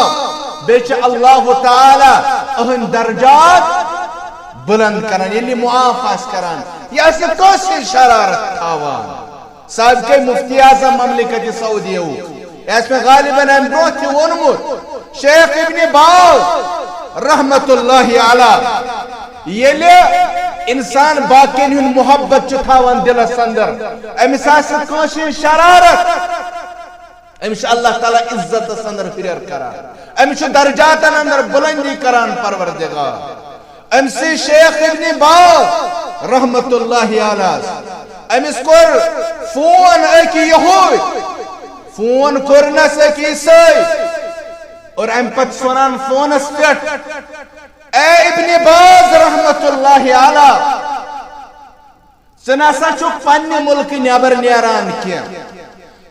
بیٚیہِ چھُ اللہ تعالیٰ أہٕنٛدۍ درجات بلند کران، ییٚلہِ معاف آسہِ کران، یہِ آسہِ نہٕ کٲنٛسہِ ہٕنٛز شرارت تھاوان۔ سابقہ مفتی اعظم مملکت سعودیہ، یہِ آسہِ مےٚ غالباً امہِ برونٛہہ تہِ ووٚنمُت، شیخ ابن باز رحمت اللہ علیہ، ییٚلہِ انسان باقین ہُنٛد محبت چھُ تھاوان دلس اندر، أمِس آسہِ نہٕ کٲنٛسہِ ہٕنٛز شرارت۔ أمِس چھُ اللہ تعالیٰ عزتس اندر ہُرٮ۪ر کران، أمِس چھُ درجاتن اندر بلندی کران پروردگار۔ أمۍ سٕے شیخ ابن باز رحمت اللہ علیہ، أمِس کوٚر فون أکۍ یہودۍ، فون کوٚرنس أکۍ عیسٲے، اور امہِ پتہٕ چھُ ونان فونس پٮ۪ٹھ، اے ابن باز رحمت اللہ علیہ، ژٕ نسا چھُکھ پننہِ مُلکہٕ نٮ۪بر نیران کینٛہہ،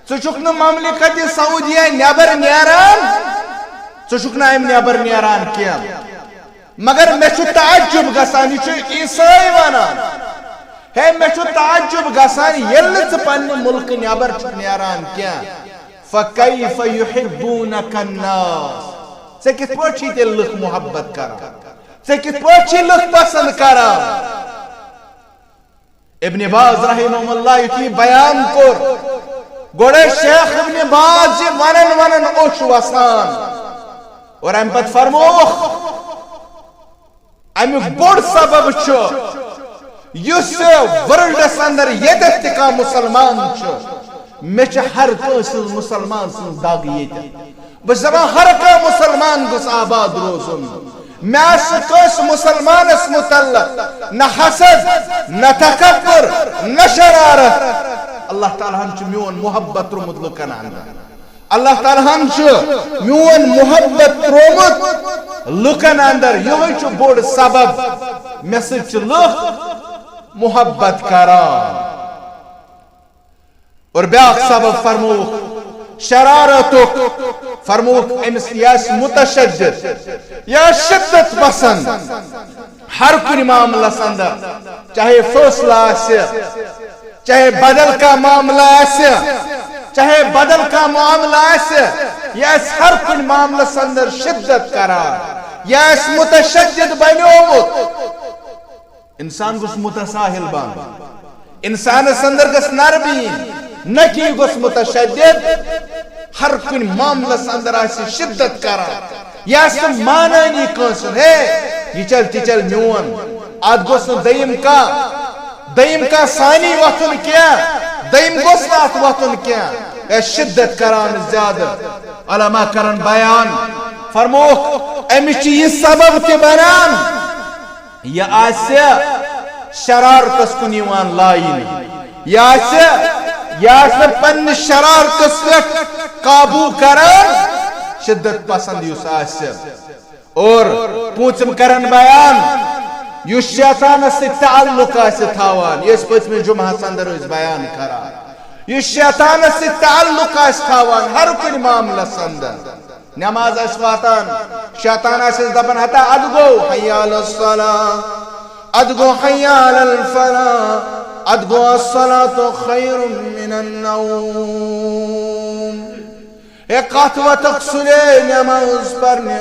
ژٕ چھُکھ نہٕ مملکت سعودیہ نٮ۪بر نیران، ژٕ چھُکھ نہٕ امہِ نٮ۪بر نیران کینٛہہ۔ مگر مےٚ چھُ تعجب گژھان، یہِ چھُ عیسٲے ونان، ہے، مےٚ چھُ تعجب گژھان، ییٚلہِ نہٕ ژٕ پننہِ مُلکہٕ نٮ۪بر چھُکھ نیران کینٛہہ، فَكَيْفَ يُحِبُّونَكَ النَّاسُ؟ ژےٚ کِتھ پٲٹھۍ چھِی تیٚلہِ لُکھ محبت کران؟ ژےٚ کِتھ پٲٹھۍ چھِی لُکھ پسند کران؟ ابن باز رحمہ اللہ یُتھُے بیان کوٚر، گۄڈے شیخ ابن باز یہِ ونان ونان اوٚش وسان، اور امہِ پتہٕ فرمووُکھ، امیُک بوٚڑ سبب چھُ، یُس ورلڈس اندر ییٚتٮ۪تھ تہِ کانٛہہ مُسلمان چھُ، مےٚ چھِ ہر کٲنٛسہِ ہٕنٛز مُسلمان سٕنٛز دگ ییٚتٮ۪تھ۔ بہٕ چھُس دپان، ہر کانٛہہ مُسلمان گوٚژھ آباد روزُن۔ مےٚ آسہِ نہٕ کٲنٛسہِ مُسلمانس مُتعلق نہ حسد، نہ تکبر، نہ شرارت۔ اللہ تعالیٰ ہن چھُ میون محبت تروومُت لُکن اندر۔ اللہ تعالیٰ ہن چھُ میون محبت تروومُت لُکن اندر۔ یِہوٚے چھُ بوٚڑ سبب، مےٚ سۭتۍ چھِ لُکھ محبت کران۔ اور بیاکھ سبب فرمووُکھ شرارتُک، فرمووُکھ أمِس یہِ آسہِ متشدد یا شدت پسند ہر کُنہِ معاملس اندر، چاہے فٲصلہٕ آسہِ، چاہے بدل کانٛہہ معاملہٕ آسہِ، چاہے بدل کانٛہہ معاملہٕ آسہِ، یہِ آسہِ ہر کُنہِ معاملس اندر شدت کران، یہِ آسہِ متشدد بنیومُت۔ انسان گوٚژھ متساہل بنُن۔ انسانس اندر گژھِ نرمی یِنۍ، نہ کہِ یہِ گوٚژھ متشدد۔ ہر کُنہِ معاملس اندر آسہِ شدت کران۔ یہِ آسہِ نہٕ مانٲنی کٲنٛسہِ ہُنٛد، ہے، یہِ چل تہِ چل میون۔ اتھ گوٚژھ نہٕ دوٚیِم کانٛہہ، دوٚیِم کانٛہہ سانی وۄتھُن کینٛہہ، دوٚیِم گوٚژھ نہٕ اتھ وۄتھُن کینٛہہ۔ یہِ آسہِ شدت کران زیادٕ۔ علماء کرن بیان، فرمووُکھ، أمِس چھُ یہِ سبب تہِ بنان۔ یہِ آسہِ شرارتس کُن یِوان لاینہٕ، یہِ آسہِ، یہِ آسہِ نہٕ پننِس شرارتس پٮ۪ٹھ قابو کران، شدت پسند یُس آسہِ۔ اور پوٗنٛژِم کرن بیان، یُس شیطانس سۭتۍ تعلق آسہِ تھاوان، یہِ أسۍ پٔتمِس جمعہس اندر ٲسۍ بیان کران، یُس شیطانس سۭتۍ تعلق آسہِ تھاوان ہر کُنہِ معاملس اندر، نماز آسہِ واتان، شیطان آسٮ۪س دپان، ہتا ادٕ گوٚو حی علی الصلاة، ادٕ گوٚو حی علی الفلاح، ادٕ گوٚو الصلاة خیر من النوم۔ ہے، کتھ وتھکھ سُلے نماز پرنہِ،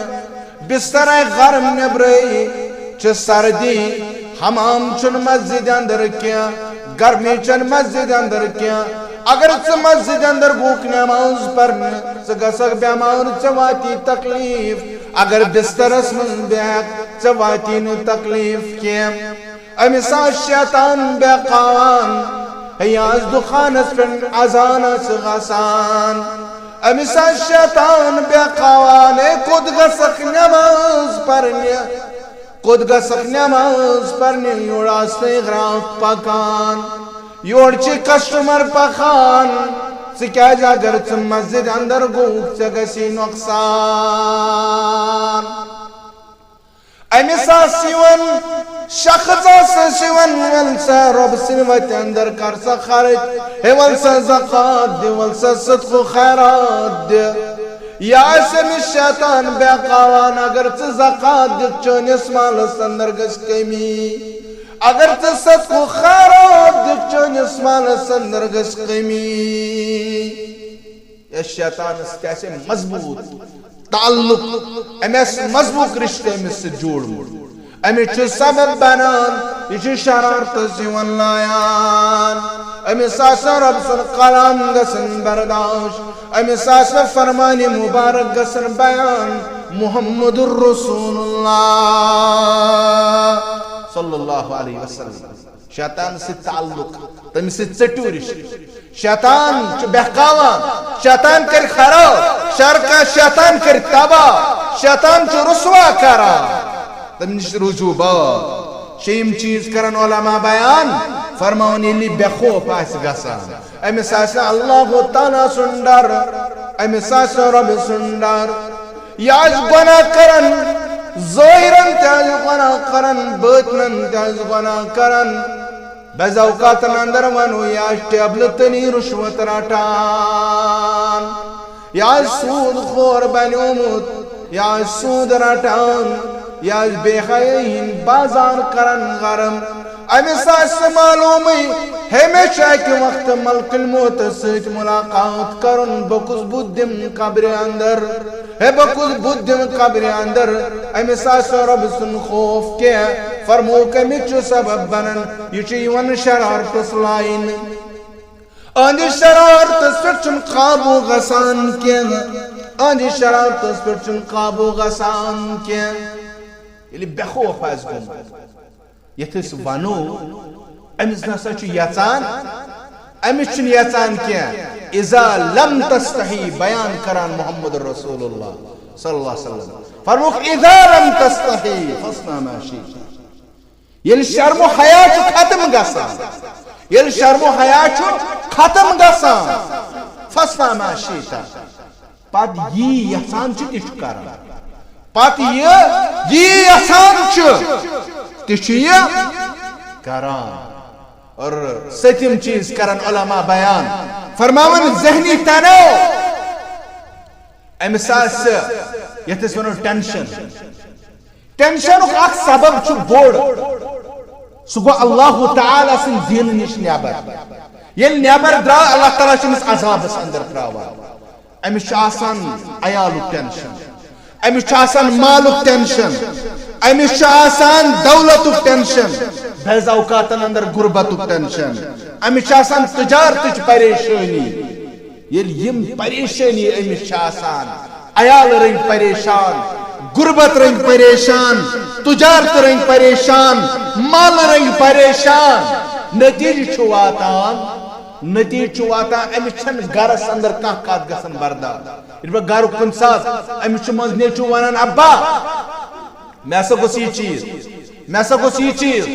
بسترے گرم نیبرے چھِ سردی، حمام چھُنہٕ مسجد اندر کینٛہہ، گرمی چھنہٕ مسجد اندر کینٛہہ۔ اگر ژٕ مسجد اندر گوٚکھ نماز پرنہِ، ژٕ گژھکھ بٮ۪مار، ژےٚ واتی تکلیف۔ اگر بسترس منٛز بیہکھ، ژےٚ واتی نہٕ تکلیف کینٛہہ۔ أمِس آسہِ شیطان بہکاوان، ہے، یہِ آسہِ دُکانس پٮ۪ٹھ اذان آسہِ گژھان۔ أمِس آسہِ شیطان بہکاوان، ہے، کوٚت گژھکھ نماز پرنہِ؟ کوٚت گژھکھ نماز پرنہِ؟ یورٕ آسنے گراکھ پکان، یورٕ چھِ کسٹمر پکان۔ ژٕ کیازِ، اگر ژٕ مسجد اندر گوٚوکھ، ژےٚ گژھی نۄقصان۔ أمِس آسہِ یِوان، شخص آسٮ۪س یِوان، وَل سا رۄب سٕنٛدِ وَتہِ اندر کر سا خرٕچ، ہے وَل سا زکوٰۃ دِ، وَل سا صدقہٕ خیرات دِ۔ یہِ آسہِ أمِس شیطان بہکاوان، اگر ژٕ زکوٰۃ دِکھ، چٲنِس مالس اندر گژھِ کمی۔ اگر ژٕ صدقہٕ خیرات دِکھ، چٲنِس مالس اندر گژھِ کمی۔ یہِ شیطانس تہِ آسہِ مضبوٗط تعلق، أمۍ آسہِ مضبوٗط رشتہٕ أمِس سۭتۍ جوڑمُت۔ أمِس چھُ سبب بنان، یہِ چھُ شرارتس یِوان لایان۔ أمِس آسہِ نہٕ رۄب سُنٛد کلام گژھان برداش، أمِس آسہِ نہٕ فرمانِ مبارک گژھان بیان، محمد رسول اللہ صلی اللہ علیہ وسلم۔ شیطان سۭتۍ تعلق، تٔمِس سۭتۍ ژٔٹِو رِشتہٕ۔ شیطان چھُ بہکاوان، شیطان کرِ خراب، شر کا شیطان کرِ تباہ، شیطان چھُ رسوا کران۔ تَمہِ نِش روٗزِو باز۔ شیٚیِم چیٖز کرن علماء بیان، فرماوان ییٚلہِ بے خوف آسہِ گژھان، أمِس آسہِ نہٕ اللہ تعالیٰ سُنٛد ڈر، أمِس آسہِ نہٕ رۄبہِ سُنٛد ڈر۔ یہِ آسہِ گۄناہ کران، ظٲہِرن تہِ آسہِ گۄناہ کران، بٲطنن تہِ آسہِ گۄناہ کران۔ بعض اوقاتن اندر ونو، یہِ آسہِ ٹیبلہٕ تٔلی رُشوت رٹان، یہِ آسہِ سوٗد خور بنیومُت، یہِ آسہِ سوٗد رٹان، یا بے حیٲیی ہٕنٛدۍ بازار کران گرم۔ أمِس آسہِ معلومٕے، ہے، مےٚ چھُ اَکہِ وقتہٕ ملکُل موتس سۭتۍ ملاقات کرُن، بہٕ کُس بُتھ دِمہٕ قبرِ اندر؟ ہے، بہٕ کُس بُتھ دِمہٕ قبرِ اندر؟ أمِس آسہِ رۄب سُنٛد خوف کینٛہہ۔ فرمووُکھ، اَمِچ چھُ سبب بنان، یہِ چھُ یِوان شرارتس لاینہٕ۔ أہنٛدِس شرارتس پٮ۪ٹھ چھُنہٕ قابوٗ گژھان کینٛہہ۔ أہنٛدِس شرارتس پٮ۪ٹھ چھُنہٕ قابوٗ گژھان کینٛہہ۔ ییٚلہِ بے خوف آسہِ گوٚمُت، یتھ أسۍ ونو، أمِس نسا چھُ یژان، أمِس چھُنہٕ یژان کینٛہہ۔ اذا لم تستحی، بیان کران محمد رسول اللہ صلی اللہ علیہ وسلم، فرمووُکھ، اذا لم تستحی فاصنع ما شئت۔ ییٚلہِ شرم و حیا چھُ ختم گژھان، ییٚلہِ شرم و حیا چھُ ختم گژھان، فاصنع ما شئت۔ پتہٕ یی یژھان چھُ، تہِ چھُ کران۔ پتہٕ یہِ، یی یژھان چھُ، تہِ چھُ یہِ کران۔ اور سٔتِم چیٖز کرن علماء بیان، فرماوان ذہنی تناؤ۔ أمِس آسہِ، یتھ أسۍ ونو، ٹینشن۔ ٹینشنُک اکھ سبب چھُ بوٚڑ، سُہ گوٚو اللہ تعالیٰ سٕنٛدِ دیٖنہٕ نِش نٮ۪بر۔ ییٚلہِ نٮ۪بر درٛاو، اللہ تعالیٰ چھُ أمِس عذابس اندر ترٛاوان۔ أمِس چھُ آسان عیالُک ٹینشن، أمِس چھُ آسان مالُک ٹینشن، أمِس چھُ آسان دولتُک ٹینشن، بعض اوقاتن اندر غربتُک ٹینشن، أمِس چھُ آسان تجارتٕچ پریشٲنی۔ ییٚلہِ یِم پریشٲنی أمِس چھِ آسان، عیال رٔنگۍ پریشان، غربت رٔنگۍ پریشان، تجارت رٔنگۍ پریشان، مال رٔنگۍ پریشان، نتیجہٕ چھُ واتان، نتیجہٕ چھُ واتان، أمِس چھَنہٕ گرس اندر کانٛہہ کتھ گژھان برداشت۔ ییٚلہِ بہٕ گرُک کُنہِ ساتہٕ، أمِس چھُ منٛزٕ نیٚچوٗ ونان، ابا، مےٚ ہسا گوٚژھ یہِ چیٖز، مےٚ ہسا گوٚژھ یہِ چیٖز۔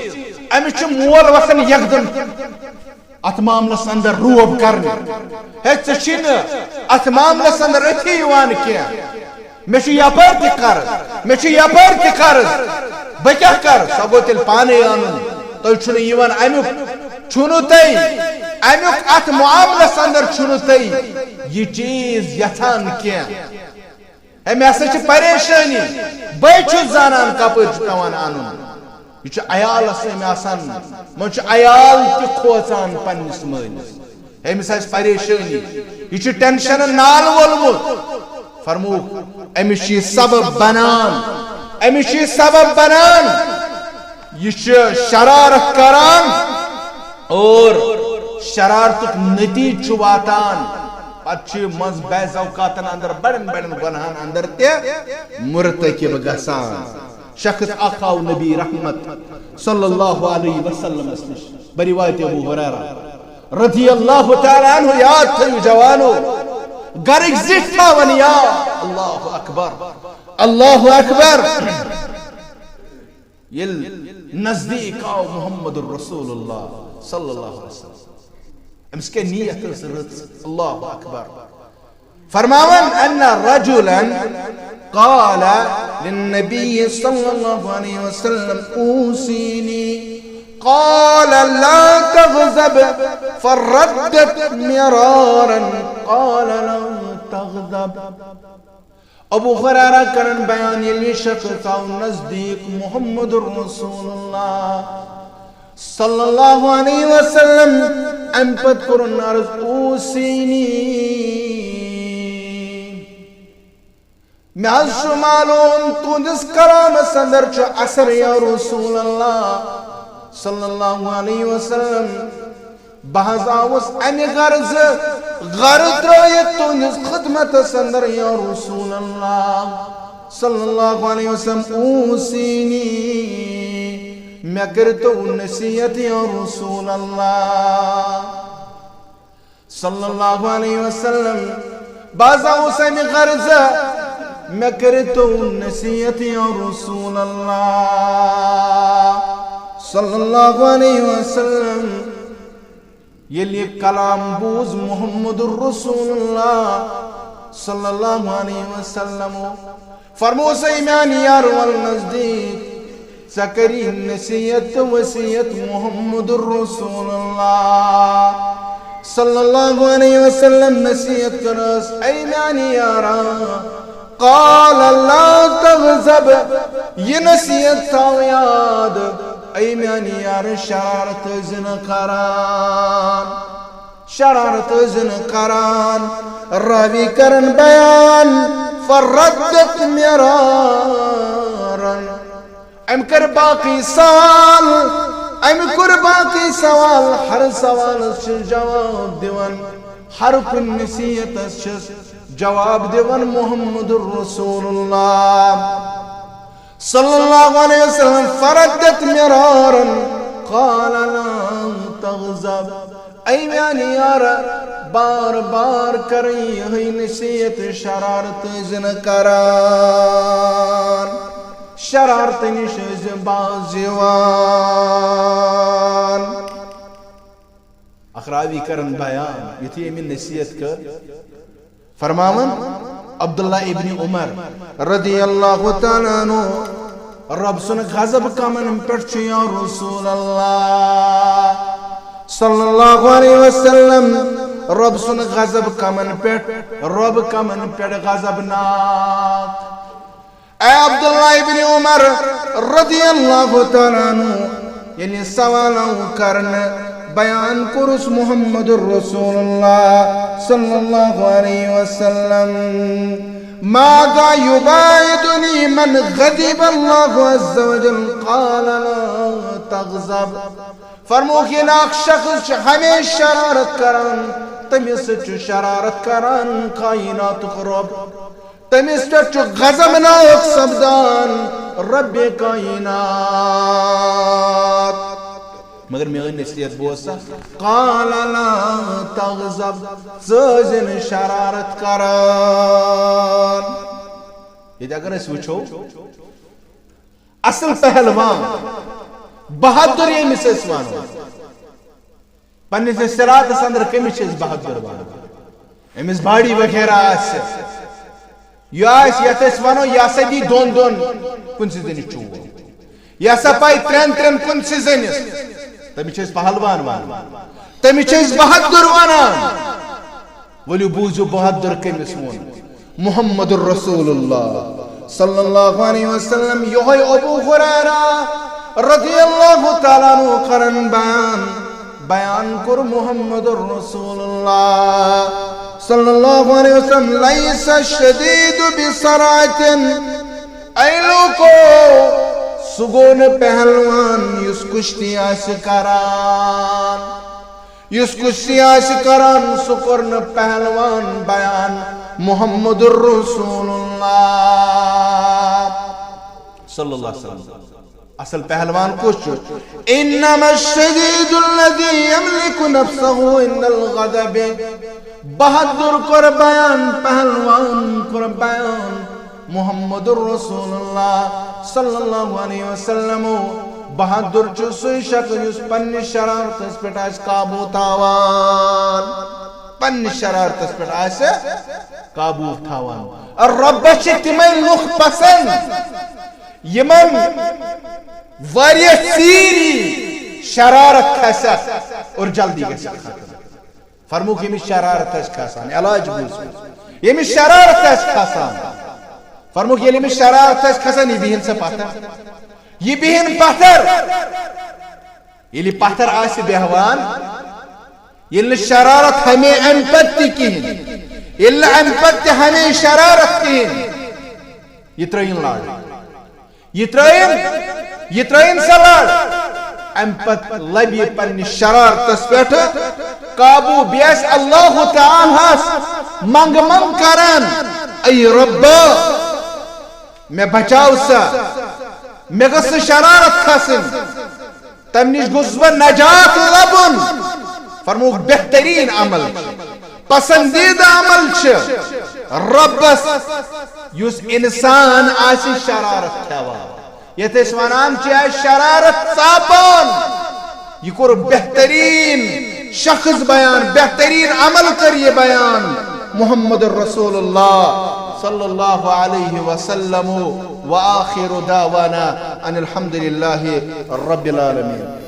أمِس چھُ مول وۄتھان یکدم اتھ معاملس اندر روب کرنہِ۔ ہے، ژےٚ چھی نہٕ اتھ معاملس اندر أتھی یِوان کینٛہہ۔ مےٚ چھُ یپٲرۍ تہِ قرض، مےٚ چھُ یپٲرۍ تہِ قرض۔ بہٕ کیٛاہ کرٕ؟ سۄ گوٚو تیٚلہِ پانے انُن۔ تۄہہِ چھُنہٕ یِوان امیُک، چھُنہٕ تۄہہِ امیُک اتھ معاملس اندر چھُنہٕ تۄہہِ یہِ چیٖز یژھان کینٛہہ۔ ہے، مےٚ ہسا چھِ پریشٲنی، بہٕ چھُس زانان کپٲرۍ چھُ پٮ۪وان انُن۔ یہِ چھُ عیالس سۭتۍ آسان، وۄنۍ چھُ عیال تہِ کھوژان پننِس مٲلِس۔ ہے، أمِس آسہِ پریشٲنی، یہِ چھُ ٹینشنن نال وولمُت۔ فرمووُکھ، أمِس چھُ یہِ سبب بنان، أمِس چھُ یہِ سبب بنان، یہِ چھُ شرارت کران اور شرارتُک نتیجہٕ چھُ واتان۔ پتہٕ چھُ منٛز بعض اوقاتن اندر بڑٮ۪ن بڑٮ۪ن گۄناہن اندر تہِ مرتکب گژھان۔ شخص اکھ آو نبی رحمت صلی اللہ علیہ وسلمس نِش، بروایت ابو ہریرہ رضی اللہ تعالیٰ عنہ، یاد تھٲیِو جوانو، گرٕکۍ زِٹھۍ تھاوان یاد۔ اللہ اکبر، اللہ اکبر۔ ییٚلہِ نزدیٖک آو محمد رسول اللہ صلی اللہ علیہ وسلم، أمِس کیٛاہ نیت ٲس رٕژ، اللہ اکبر۔ فرماوان، ان رجلا قال للنبي صلى الله عليه وسلم: اوصيني. قال: لا تغضب. فردت مرارا. قال: لا تغضب. ابو ہریرہ کرن بیان، ییٚلہِ یہِ شخص آو نزدیٖک محمد رسول اللہ صلی اللہ علیہ وسلم، امہِ پتہٕ کوٚرُن عرض، اوصینی، مےٚ حظ چھُ معلوم تُہنٛدِس کلامس اندر چھُ اثر یا رسول اللہ صلی اللہ علیہ وسلم۔ بہٕ حظ آوُس امہِ غرضہٕ، غرض ترٲیِتھ تُہنٛدِس خدمتس اندر یا رسول اللہ صلی اللہ علیہ وسلم۔ اوصینی، مےٚ کٔرۍتو نصیحت یا رسول اللہ صلی اللہ علیہ وسلم۔ بہٕ حظ آوُس امہِ غرضہٕ، مےٚ کٔرۍتو نصیحت یا رسول اللہ صلی اللہ علیہ وسلم۔ ییٚلہِ یہِ کلام بوٗز محمد رسول اللہ صلی اللہ علیہ وسلم، فرموو سا میانہِ یار ول نزدیٖک، ژےٚ کری نصیحت تہٕ وصیت محمد رسول اللہ صلی اللہ علیہ وسلم نصیحت کٔرٕس، اے میانہِ یارا، قال لا تغضب، یہِ نصیحت تھاو یاد، اے میانہِ یارٕ، شرارت ٲسۍ نہٕ کران، شرارت ٲسۍ نہٕ کران۔ راوی کرن بیان، فردت مرارا، أمۍ کٔر باقٕے سوال، أمۍ کوٚر باقٕے سوال، ہر سوالس چھِ جواب دِوان، ہر کُنہِ نصیحتس چھِس جواب دِوان محمد رسول اللہ صلی اللہ علیہ وسلم۔ فردت مرارا، قال لا تغضب، اے میانہِ یارٕ، بار بار کرٕنۍ یِہے نصیحت، شرارت ٲسۍ نہٕ کران، شرارتہٕ نِش ٲسۍ باز یِوان۔ اکھ راوی کرن بیان، یُتھُے أمۍ نصیحت کٔر، فرماوان عبداللہ ابن عمر رضی اللہ تعالیٰ عنہ، رب سُنٛد غضب کمن پٮ۪ٹھ چھُ یا رسول اللہ صلی اللہ علیہ وسلم؟ رب سُنٛد غضب کمن پٮ۪ٹھ؟ رب کمن پٮ۪ٹھ غضبناک؟ اے عبداللہ ابن عمر رضی اللہ تعالیٰ عنہ، ییٚلہِ سوال آو کرنہٕ، بیان کوٚرُس محمد رسول اللہ صلی اللہ علیہ وسلم، ماذا یباعدنی من غضب اللہ عز وجل؟ قال لا تغضب۔ فرمووُکھ، ییٚلہِ اکھ شخص چھُ ہمیشہِ شرارت کران، تٔمِس سۭتۍ چھُ شرارت کران کائناتُک رب۔ تٔمِس پٮ۪ٹھ چھُ غضبناک سپدان رب کائنات۔ مگر میٲنۍ نصیحت بوز سا، قال لا تغضب، ژٕ ٲسۍ زِ نہٕ شرارت کران۔ ییٚتہِ اگر أسۍ وٕچھو، اصل پہلوان، بہادر ییٚمِس أسۍ ونو، پننِس اصطلاحس اندر کٔمِس چھِ أسۍ بہادر ونان؟ أمِس باڈی وغیرہ آسہِ، یہِ آسہِ، یتھ أسۍ ونو، یہِ ہسا دی دۄن دۄن کُنسٕے زٔنِس چوب، یہِ ہسا پایہِ ترٛٮ۪ن ترٛٮ۪ن کُنسٕے زٔنِس، تٔمِس چھِ أسۍ پہلوان ونان، تٔمِس چھِ أسۍ بہادر ونان۔ ؤلِو بوٗزِو بہادر کٔمِس ووٚن۔ محمد رسول اللہ صلی اللہ علیہ وسلم، یہوے ابو ہریرہ رضی اللہ تعالیٰ عنہ کرن بیان، بیان کوٚر محمد رسول اللہ صلی اللہ علیہ وسلم، لیس الشدید بصرعۃ، اے لوکو، سُہ گوٚو نہٕ پہلوان یُس کُشتی آسہِ کران۔ یُس کُشتی آسہِ کران، سُہ کوٚر نہٕ پہلوان بیان محمد رسول اللہ صلی اللہ علیہ وسلم۔ اصل پہلوان کُس چھُ؟ انما الشدید الذی یملک نفسہ عند الغضب۔ بہادر کوٚر بیان، پہلوان کوٚر بیان۔ محمد رسول اللہ صلی اللہ علیہ وسلم، بہادر چھُ سُے شخص یُس پننِس شرارتس پٮ۪ٹھ آسہِ قابو تھاوان، پننِس شرارتس پٮ۪ٹھ آسہِ قابو تھاوان۔ رۄبس چھِ تِمے لُکھ پسند یِمن واریاہ ژیٖرۍ شرارت کھسٮ۪کھ اور جلدی گژھٮ۪کھ ختم۔ فرمووُکھ، ییٚمِس شرارت آسہِ کھسان، علاج بوٗزِو، ییٚمِس شرارت آسہِ کھسان، فرمووُکھ، ییٚلہِ أمِس شرارت آسہِ کھسان، یہِ بِہِن سا پتھر، یہِ بِہِن پتھر۔ ییٚلہِ پتھر آسہِ بیٚہوان، ییٚلہِ نہٕ شرارت ہمے اَمہِ پتہٕ تہِ کِہیٖنۍ، ییٚلہِ نہٕ اَمہِ پتہٕ تہِ ہمے شرارت کِہیٖنۍ، یہِ ترٲیِن لڑ۔ یہِ ترٲیِن، یہِ ترٲیِن سا لڑ۔ اَمہِ پتہٕ لبہِ یہِ پننِس شرارتس پٮ۪ٹھ قابو، بیٚیہِ آسہِ اللہ تعالیٰ ہس منٛگہٕ منٛگ کران، اے رۄبا، مےٚ بچاو سا، مےٚ گٔژھ نہٕ شرارت کھسٕنۍ۔ تمہِ نِش گوٚژھُس بہٕ نجات لبُن۔ فرمووُکھ، بہتریٖن عمل چھُ، پسندیدہ عمل چھُ رۄبس، یُس انسان آسہِ شرارت کھٮ۪وان۔ یتھ أسۍ ونان چھِ، آسہِ شرارت ژاپان۔ یہِ کوٚر بہتریٖن شخص بیان، بہتریٖن عمل کٔر یہِ بیان محمد رسول اللہ صلی اللہ علیہ وسلم۔ وآخر دعوانا ان الحمد للہ رب العالمین۔